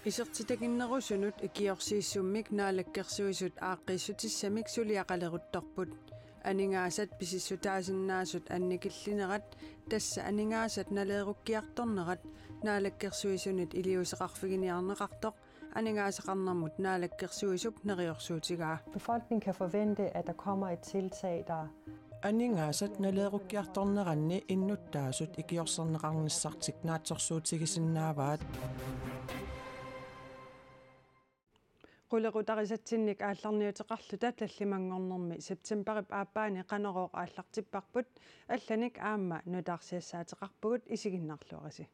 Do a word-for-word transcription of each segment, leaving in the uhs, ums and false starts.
Isertitakinnerusunut ikiorsiissummik naalakkersuisut aaqqiissutissamik suliaqaleruttorput. Aningaasat pisissutaasinnaasut annikillinerat, tassa aningaasat naleerukkiartornerat, naalakkersuisunit iliuuseqarfiginiarneqartoq aningaasaqarnermut naalakkersuisup neriorsuutigaa. Befolkningen kan forvente, at der kommer et tiltag, der... Aningaasat naleerukkiartorneranni innuttaasut ikiorserneqarnissartik naatsorsuutigisinnaavaat. Qulequtarisatsinnik aallarniuteqarluta tallimanngornermi septemberip aappaani Qanorooq aallartipparput, allanik aamma nutaarsiassaateqarpugut, isiginnaarluarisi.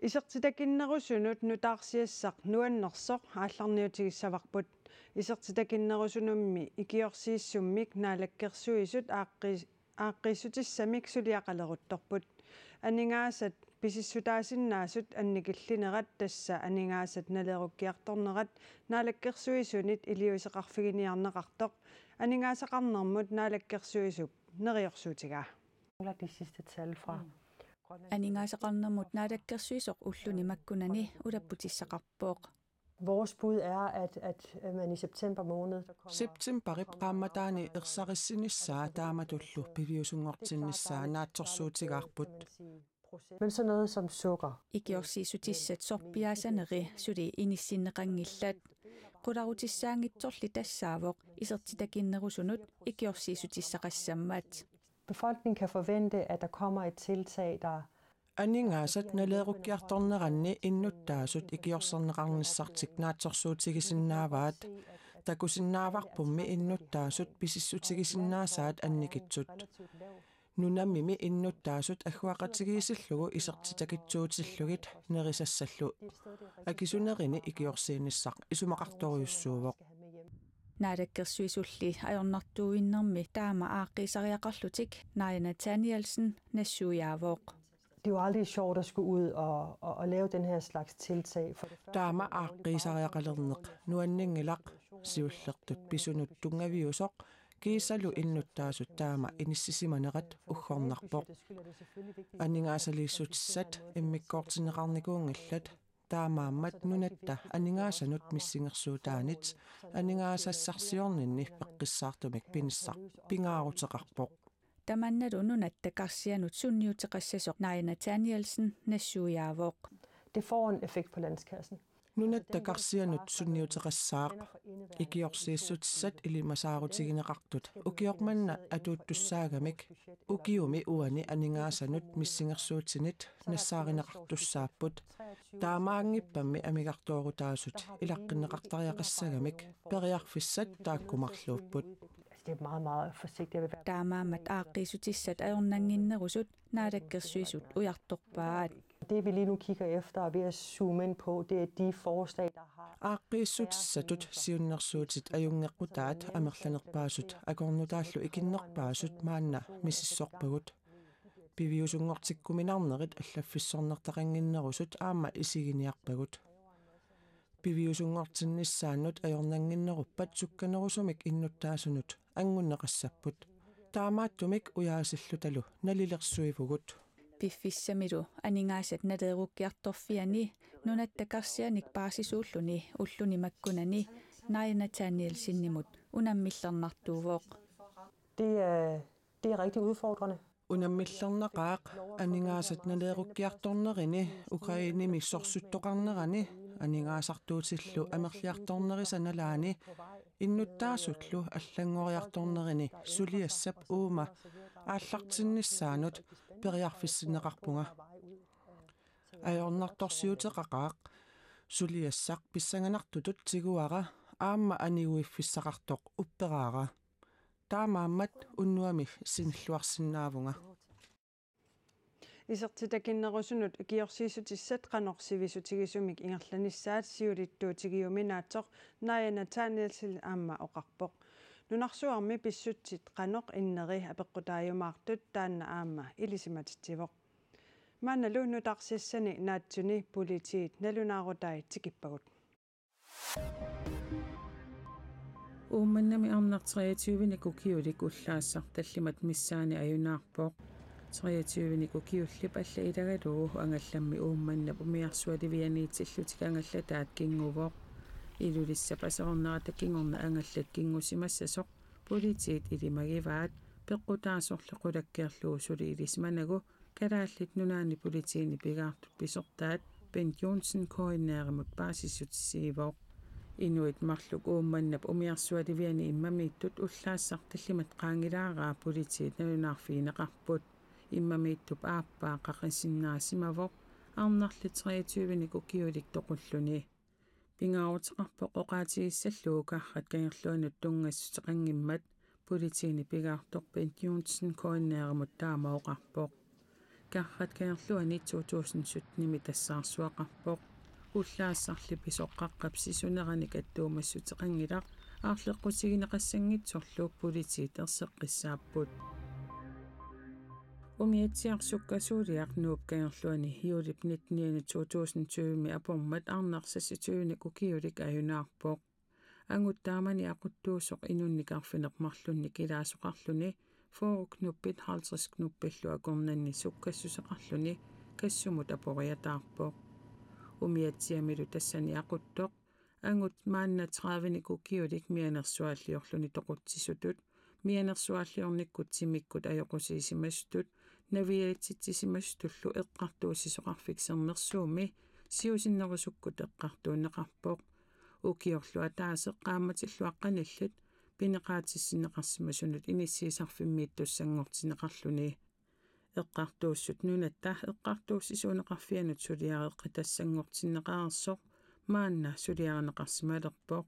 Isertitakinnerusunut nutaarsiassaq nuannersoq aallarniutigissavarput. Isertitakinnerusunummi ikiorsiissummik naalakkersuisut aaqqis-, aaqqiissutissamik suliaqaleruttorput. Aningaasat pisissutaasinnaasut annikillinerat, tassa aningaasat naleerukkiartornerat, naalakkersuisunit iliuuseqarfiginiarneqartoq aningaasaqarnermut naalakkersuisup neriorsuutigaa. Mangler de sidste tal fra Grønland. Aningaasaqarnermut naalakkersuisoq ulluni makkunani ulapputissaqarpoq. Vores bud er, at, at man i september måned, der kommer... Septemberip qaammataani ersarissinissaa taamatullu piviusunngortinnissaa naatsorsuutigaarput. Men sådan noget som sukker. Ikiorsiissutissat sorpiaasaneri suli inissinneqanngillat. Qularutissaanngitsorli tassaavoq isertitakinnerusunut ikiorsiissutissaqassammat. Befolkningen kan forvente, at der kommer et tiltag, der... Aningaasat naleerukkiartorneranni innuttaasut ikiorserneqarnissartik naatsorsuutigisinnaavaat. Takusinnaavarpummi innuttaasut pisissutigisinnaasaat annikitsut. Nunammimi innuttaasut agguaqatigiissillugu isertitakitsuutillugit nerisassallu. Akisunerini ikiorsiinissaq isumaqartorujussuuvoq. Naalakkersuisulli ajornartuuinnermi taama aaqqiisariaqarlutik Naaja Nathanielsen nassuiaavoq. Det er jo aldrig sjovt at skulle ud og, og, og lave den her slags tiltag. For det første... Taama aaqqiisariaqalerneq nuanninngilaq, siullertut pisunut tunngaviusoq, kiisalu innuttaasut taama inissisimanerat uggornarpoq. Aningaasaliissutissat immikkoortinneqarnikuunngillat, taamaammat nunatta aningaasanut missingersuutaanit aningaasassarsiorninni peqqissaartumik pinissaq pingaaruteqarpoq. Tamannalu Nunatta Karsianut sunniuteqassasoq Naaja Nathanielsen nassuiaavoq. Det får en effekt på landskassen. Nunatta Karsianut sunniuteqassaaq. Ikiorsiissutissat ilimasaarutigineqartut ukioq manna atuuttussaagamik ukiumi uani aningaasanut missingersuutinit nassaarineqartussaapput. Taamaanngippammi amigartoorutaasut ilaqqinneqartariaqassagamik periarfissat taakku marluupput. Altså, det er meget, meget forsigtigt. Jeg vil være... Taamaammat aaqqiissutissat ajornannginnerusut naalakkersuisut ujartorpaat. Det vi lige nu kigger efter og er ved at zoome ind på, det er de forslag, der har... Aaqqiissutissatut siunnersuutit ajunngeqqutaat amerlanerpaasut akornutaallu ikinnerpaasut maanna misissorpagut. Piviusunngortikkuminarnerit allaffissornartaqannginnerusut aamma isiginiarpagut. Piviusunngortinnissaannut ajornannginneruppat sukkanerusumik innuttaasunut anngunneqassapput. Taamaattumik ujaasillutalu nalilersuivugut. Piffissamilu aningaasat naleerukkiartorfiani Nunatta Karsianik paasisuulluni ulluni makkunani Naaja Nathanielsenimut unammillernartuuvoq. Det er, det er rigtig udfordrende. Unammillernaqaaq aningaasat naleerukkiartornerini Ukrainemi sorsuttoqarnerani aningaasartuutillu amerliartornerisa nalaani innuttaasullu allanngoriartornerini suliassap uuma aallartinnissaanut periarfissinneqarpunga. Ajornartorsiuteqaqaaq suliassaq pissanganartutut tiguara aamma aniguiffissaqartoq upperaara. Taamaammat unnuami sinilluarsinnaavunga. Isertitakinnerusunut ikiorsiissutissat qanoq sivisutigisumik ingerlanissaat siulittuutigiuminaatsoq Naaja Nathanielsen aamma oqarpoq. Nunarsuarmi pissutsit qanoq inneri apeqqutaajumaartut taanna aamma ilisimatitsivoq. Maannalu nutaarsiassani naatsuni politiit nalunaarutai tikippagut. Uummannami arnaq treogtyvenik ukiulik ullaassaq tallimat missaani ajunaarpoq. Treogtyvenik ukiullip alla ilagalugu angallammi Uummannap umiarsualivianiitillutik angallataat kinguvoq. Ilulissap aserornerata kingorna angallat kingusimassasoq politiit ilimagivaat, peqqutaasorlu qulakkeerlugu suli ilisimanagu Kalaallit Nunaanni Politiini pigaartut pisortaat Bent Johnsen K N R-imut paasissutissiivoq. Inuit marluk Uummannap umiarsualiviani immamiittut ullaassaq tallimat qaangilaaraa politiit nalunaarfigineqarput. Immamiittup aappaa qaqissinnaasimavoq, arnarli treogtyvenik ukiulik toqulluni. Pingaaruteqarpoq oqaatigissallugu Karrat Kangerluanut tunngassuteqanngimmat, politiini pigaartoq Bent Johnsen K N R-imut taama oqarpoq. Karrat Kangerluani to tusind syttenimi tassaarsuaqarpoq. Ullaassarli pisoq qaqqap sisuneranik attuumassuteqanngilaq, aarleqqutigineqassanngitsorlu politiit erseqqissaapput. Umiatsiaq sukkasuuliaq Nuup Kangerluani juulip nittenianut to tusind tyvemi apormat arnaq seksogtyvenik ukiulik ajunaarpoq. Angut taamani aquttuusoq inunnik arfineq-marlunnik ilaasoqarluni, fyrre knuppit halvtreds knuppillu akornanni sukkassuseqarluni kassumut aporiataarpoq. Umiatsiamilu tassani aquttoq angut maanna tredivenik ukiulik mianersuaalliorluni toqutsisutut, mianersuaalliornikkut timikkut ajoqusiisimasutut naviatitsisimasutullu Eqqartuussisoqarfik Sermersuumi siusinnerusukkut eqqartuunneqarpoq. Ukiorlu ataaseq qaammatillu aqqanillit pineqaatissinneqarsimasunut inissiisarfimmiittussanngortinneqarluni. Eqqartuussut nunatta eqqartuussisuuneqarfianut suliareqqitassanngortinneqareersoq maanna suliarineqarsimalerpoq.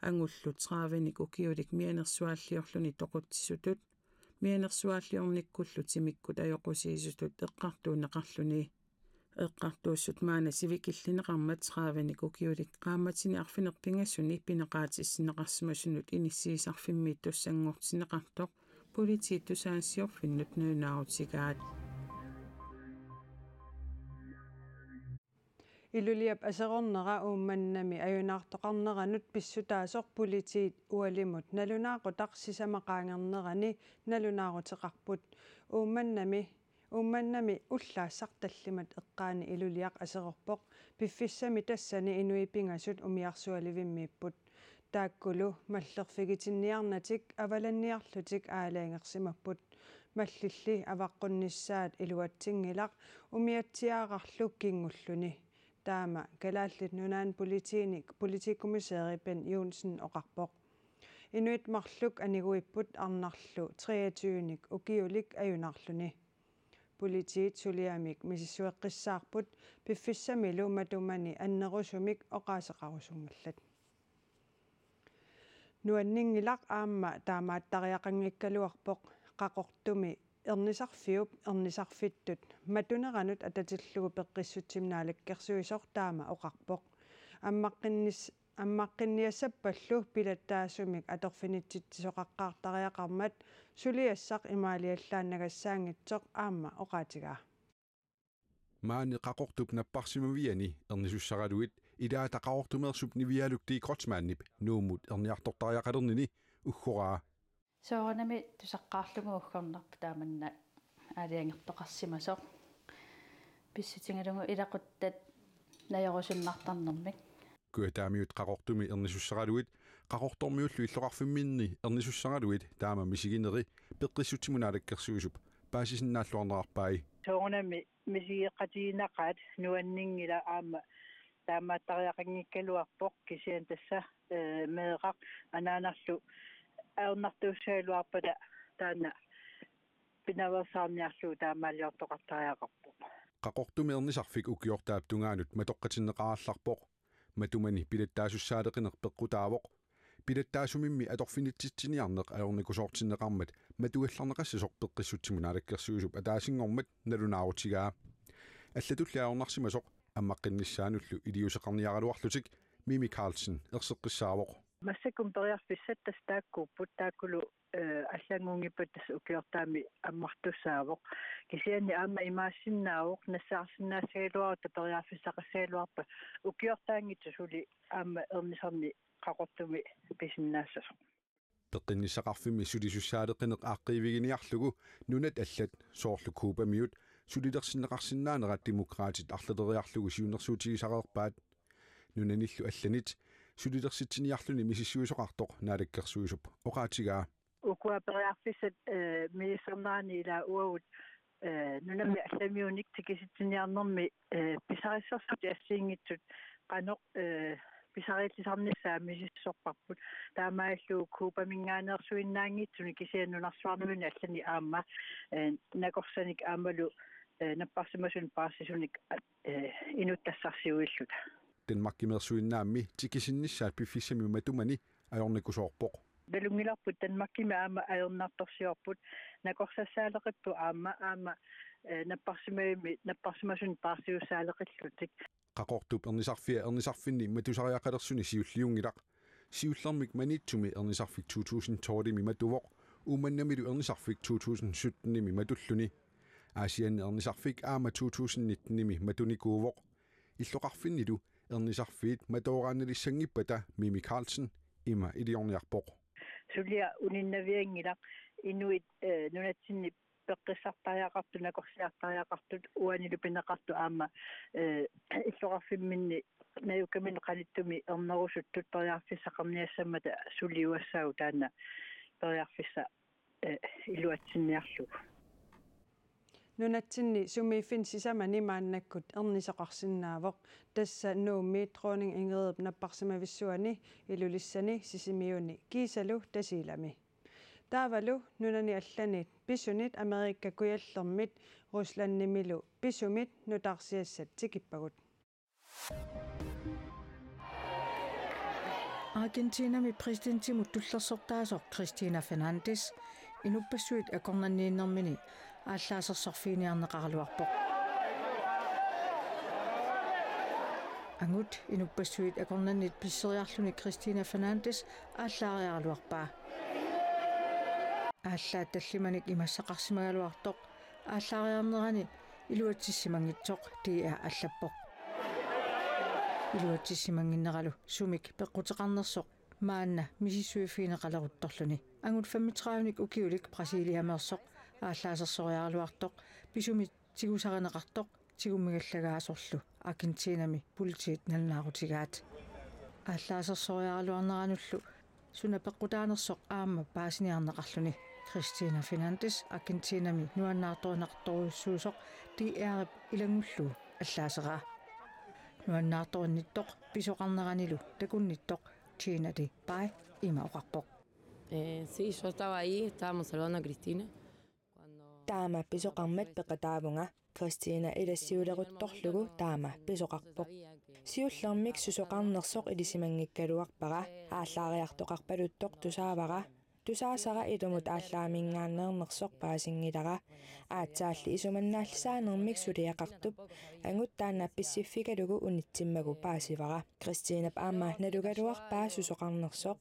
Angullu tredivenik ukiulik mianersuaalliorluni toqutsisutut, mianersuaalliornikkullu timikkut ajoqusiisutut eqqartuunneqarluni. Eqqartuussut maanna sivikillineqarmat tredivenik ukiulik qaammatini arfineq-pingasuni pineqaatissinneqarsimasunut inissiisarfimmiittussanngortinneqartoq politiit Tusaannarsiorfinnut nalunaarutigaat. Iluliap aserornera Uummannami ajunaartoqarneranut pissutaasoq politiit ualimut nalunaaqutaq sisamat qaangernerani nalunaaruteqarput. Uummannami, Uummannami ullaassaq tallimat eqqaani Iluliaq aserorpoq, piffissami tassani inuit pingasut umiarsualivimmiipput. Taakkulu mallerfigitinniarnatik avalanniarlutik aalajangersimapput. Mallilli avaqqunnissaat iluatsinngilaq umiatsiaararlu kingulluni. Taama Kalaallit Nunaanni politiini politikommissæri Bent Johnsen oqarpoq. Inuit marluk aniguipput arnarlu treogtyvenik ukiulik ajunaarluni. Politiit suliamik misissueqqissaarput piffissamilu matumani annerusumik oqaaseqarusunngallat. Nuanninngilaq aamma taamaattariaqanngikkaluarpoq, Qaqortumi ernisarfiup ernisarfittut matuneranut atatillugu peqqissutsiminaalakkersuisoq taama oqarpoq. Ammaqqinnis-, ammaqqinniassappallu pilattaasumik atorfinitsitsisoqaqqaartariaqarmat suliassaq imaaliallaannagassaanngitsoq aamma oqaatigaa. Maani Qaqortup napparsimaviani ernisussaraluit ilaata Qaqortumeersup niviarluk Kreutzmannip Nuummut erniartortariaqalernini uggoraa. Soorunami tusaqqaarlugu uggornarpoq taamanna aalajangertoqarsimasoq. Pissutigalugu ilaquttat najorusunnartarnermik. Kujataamiut Qaqortumi ernisussaraluit Qaqortormiullu illoqarfimminni ernisussaraluit taama misigineri peqqissutsiminaalakkersuisup paasisinnaalluarnerarpai. Soorunami misigeqatigiinnaqaat nuanninngilaq aamma taamaattariaqanngikkaluarpoq kisianni tassa, eh, meeraq anaanarlu ajornartuussagaluarpata taanna pinaveersaarniarlugu taamaaliortoqartariaqarpoq. Qaqortumi ernisarfik ukiortaap tungaanut matoqqatinneqarallarpoq. Matumani pilattaasussaaleqineq peqqutaavoq. Pilattaasumimmi atorfinitsitsiniarneq ajornakusoortinneqarmat matugallarneqassasoq peqqissutsiminaalakkersuisup ataasinngormat nalunaarutigaa. Allatulli ajornarsimasoq ammaqqinnissaanullu iliuuseqarniaraluarlutik Mimi Karlsen erseqqissaavoq. Massakkut periarfissat tassa taakkuupput, taakkulu, eh, allanngunngippat tassa ukiortaami ammartussaavoq. Kisianni aamma imaassinnaavoq nassaarsinnaassagaluarutta periarfissaqassagaluarpat ukiortaanngitsoq suli aamma ernisanni Qaqortumi pisinnaassasoq. Peqqinnissaqarfimmi sulisussaaleqineq aaqqiiviginiarlugu nunat allat soorlu Cubamiut sulilersinneqarsinnaanera Demokraatit arlaleriarlugu siunnersuutigisareerpaat. Nunanillu allanit sulilersitsiniarluni misissuisoqartoq naalakkersuisup oqaatigaa. Ukua periarfissat, eh, misissornerani ilaa uagut, eh, nunami allamiunik tikisitsiniarnermi, eh, pisarissarsutit assigiinngitsut qanoq, eh, pisariillisarnissaa misissorparput. Taamaallu Cubaminngaanneersuinnaanngitsuni kisianni nunarsuarmiunit allanit aamma, eh, nakorsanik aammalu, eh, napparsimasunik paarsisunik, eh, inuttassarsiuilluta. Danmarkimeersuinnaammi tikisinnissaat piffissami matumani ajornakusoorpoq. Nalunngilarput Danmarkimi aamma ajornartorsiorput, nakorsassaaleqipput aamma, aamma, eh, napparsimavimmi napparsimasunik paarsiussaaleqillutik. Qaqortup ernisarfia ernisarfinni matusariaqalersuni siulliunngilaq. Siullermik Maniitsumi ernisarfik to tusind tolvimi matuvoq, Uummannamilu ernisarfik to tusind syttenimi matulluni. Aasianni ernisarfik aamma to tusind nittenimi matunikuuvoq. Illoqarfinnilu ernisarfiit matooraannalissanngippata Mimi Karlsen ima iliorniarpoq. Suliaq uninnavianngilaq, inuit, eh, nunatsinni peqqissartariaqartut, nakorsiartariaqartut, uanilu pineqartut aamma, eh, illoqarfimminni najukkaminni qanittumi ernerusuttut periarfissaqarniassammata suliuassaagut taanna periarfissaq, eh, iluatsinniarlugu. Nunatsinni sumiiffinni sisamani maannakkut ernisoqarsinnaavoq. Tassa Nuummi Dronning Ingridip napparsimavissuani, Ilulissani, Sisimiuni kiisalu Tasiilami. Taavalu nunani allani pisunit Amerika Kujallermit Ruslandimilu pisumit nutaarsiassat tikippagut. Argentinami præsidentimut tullersortaasoq Cristina Fernández inuppassuit akornanniinnermini aallaasersorfiginiarneqaraluarpoq. Angut inuppassuit akornanniit pisseriarluni Cristina Fernández aallaariaraluarpaa. Aallaat tallimanik imassaqarsimagaluartoq aallaariarnerani iluatsissimanngitsoq D R allappoq. Iluatsissimannginneralu sumik peqquteqarnersoq maanna misissuiffigineqaleruttorluni. Angut femogtredive-nik ukiulik Brasiliameersoq aallaasersoriaraluartoq pisumik tigusarineqartoq tigummigallagaasorlu Argentinami politiit nalunaarutigaat. Aallaasersoriaraluarneranullu suna peqqutaanersoq aamma paasiniarneqarluni. Cristina Fernández Argentinami nuannaartorineqartorujussuusoq D R-ip ilanngullugu allaaseraa. Nuannaartorinnittoq pisoqarneranilu takunnittoq Gina de Bay ima oqarpoq. Eh, sí, yo estaba ahí, estábamos saludando a Cristina. Taama pisoqarmat peqataavunga, Cristina ilassiuleruttorlugu taama pisoqarpoq. Siullermik susoqarnersoq ilisimanngikkaluarpara, aallaariartoqarpaluttoq tusaavara. Tusaasara ilumut aallaaminngaanneernersoq paasinngilara. Aatsaalli isumannaallisaanermik suliaqartup angut taanna pissiffigalugu unitsimmagu paasivara. Cristinap aamma nalugaluarpaa susoqarnersoq.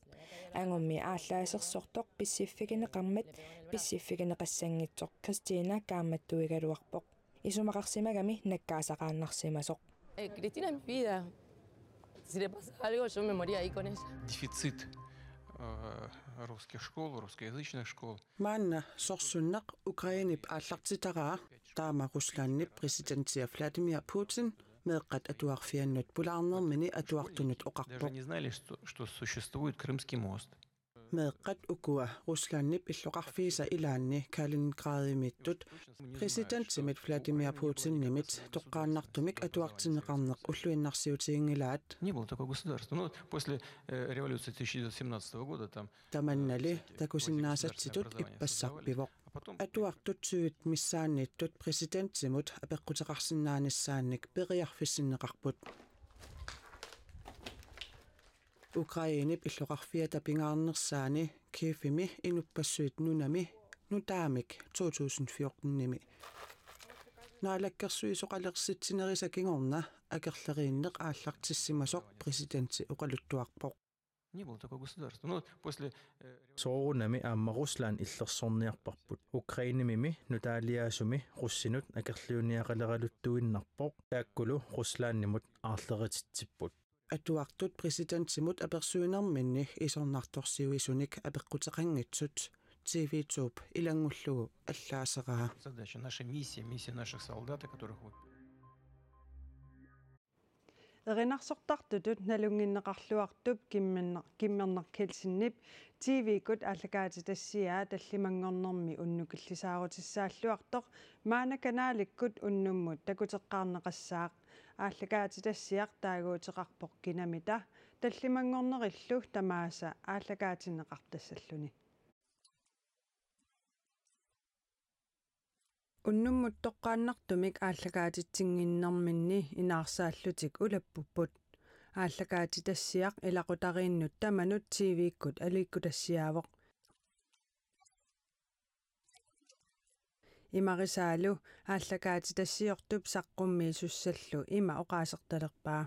Angummi aallaasersortoq pissiffigineqarmat pissiffigineqassanngitsoq Cristina kaammattuigaluarpoq. Isumaqarsimagami nakkaasaqaannarsimasoq. Eh, Cristina es mi vida. Si le pasa algo, yo me moría ahí con ella. Дефицит э, русских школ, русскоязычных школ. Maanna sorsunneq Ukrainep aallartitaraa taama Ruslandip præsidentia Vladimir Putin meeqqat atuarfiannut pulaarnermini atuartunut oqarpoq. Даже не знали, что, что существует Крымский мост. Meeqqat ukua Ruslandip illoqarfiisa ilaanni Kaliningradimiittut præsidentimit Vladimir Putinimit toqqaannartumik atuartinneqarneq ulluinnarsiutiginngilaat. Не было такого государства. Ну, после э, революции тысяча девятьсот семнадцатого года там Tamannali takusinnaasatsitut ippassaq pivoq. Atuartut tyvet missaanniittut præsidentimut apeqquteqarsinnaanissaannik periarfissinneqarput. Ukrainep illoqarfiata pingaarnersaani Kyivimi inuppassuit nunami nutaamik to tusind fjortenimi. Naalakkersuisoqalersitsinerisa kingorna akerleriinneq aallartissimasoq præsidenti oqaluttuarpoq. Не было такого государства. Ну, вот после э, Soorunami aamma Rusland illersorniarparput. Ukrainemimi nutaaliaasumi russinut akerliuniaqaleraluttuinnarpoq. Taakkulu Ruslandimut aarlerititsipput. atuartut præsidentimut apersuinerminni isornartorsiuisunik apeqquteqanngitsut T V to-p ilanngullugu allaaseraa. Задача, наша миссия, миссия наших солдат, которых вы... Erinarsortartutut nalunnginneqarluartup Kimmerner-, Kimmernerk Kielsenip T V-kkut aallakaatitassiaa tallimanngornermi unnukillisaarutissaalluartoq maanna kanalikkut unnummut takuteqqaarneqassaaq. Aallakaatitassiaq taaguuteqarpoq kinamita tallimanngornerillu tamaasa aallakaatinneqartassalluni. Unnummut toqqaannartumik aallakaatitsinnginnerminni inaarsaallutik ulappupput. Aallakaatitassiaq ilaqutariinnut tamanut T V-kkut aliikkutassiaavoq. Imarisaalu aallakaatitassiortup saqqummiisussallu ima oqaasertalerpaa.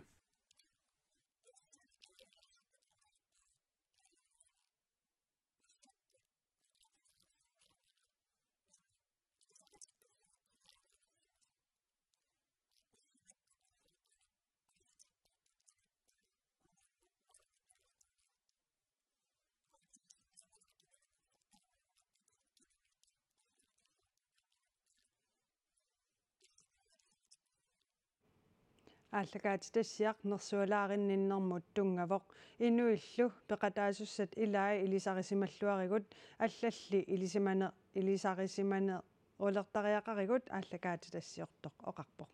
Aallakaatitassiaq nersualaarinninnermut tunngavoq. Inuillu peqataasussat ilai ilisarisimalluarigut allalli ilisimane-, ilisarisimanerulertariaqarigut aallakaatitassiortoq oqarpoq.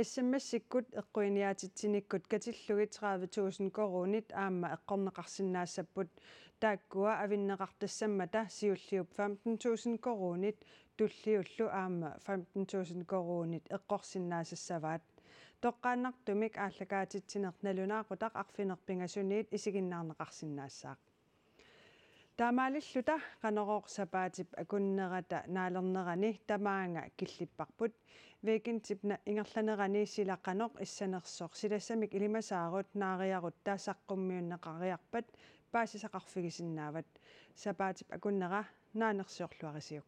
S M S-ikkut eqquiniaatitsinikkut katillugit tredive tusind koruunit aamma eqqorneqarsinnaassapput. Taakkua avinneqartassammata siulliup femten tusind koruunit tulliullu aamma femten tusind koruunit eqqorsinnaasassavaat. Toqqaannartumik aallakaatitsineq nalunaaqutaq arfineq-pingasuniit isiginnaarneqarsinnaassaaq. Taamaalilluta Qanorooq sapaatip akunnerata naalernerani tamaanga killipparput. Weekendip na-, ingerlanerani sila qanoq issanersoq silassamik ilimasaarut naariarutta saqqummiunneqariarpat paasisaqarfigisinnaavat. Sapaatip akunnera naanersiorluarisiuk.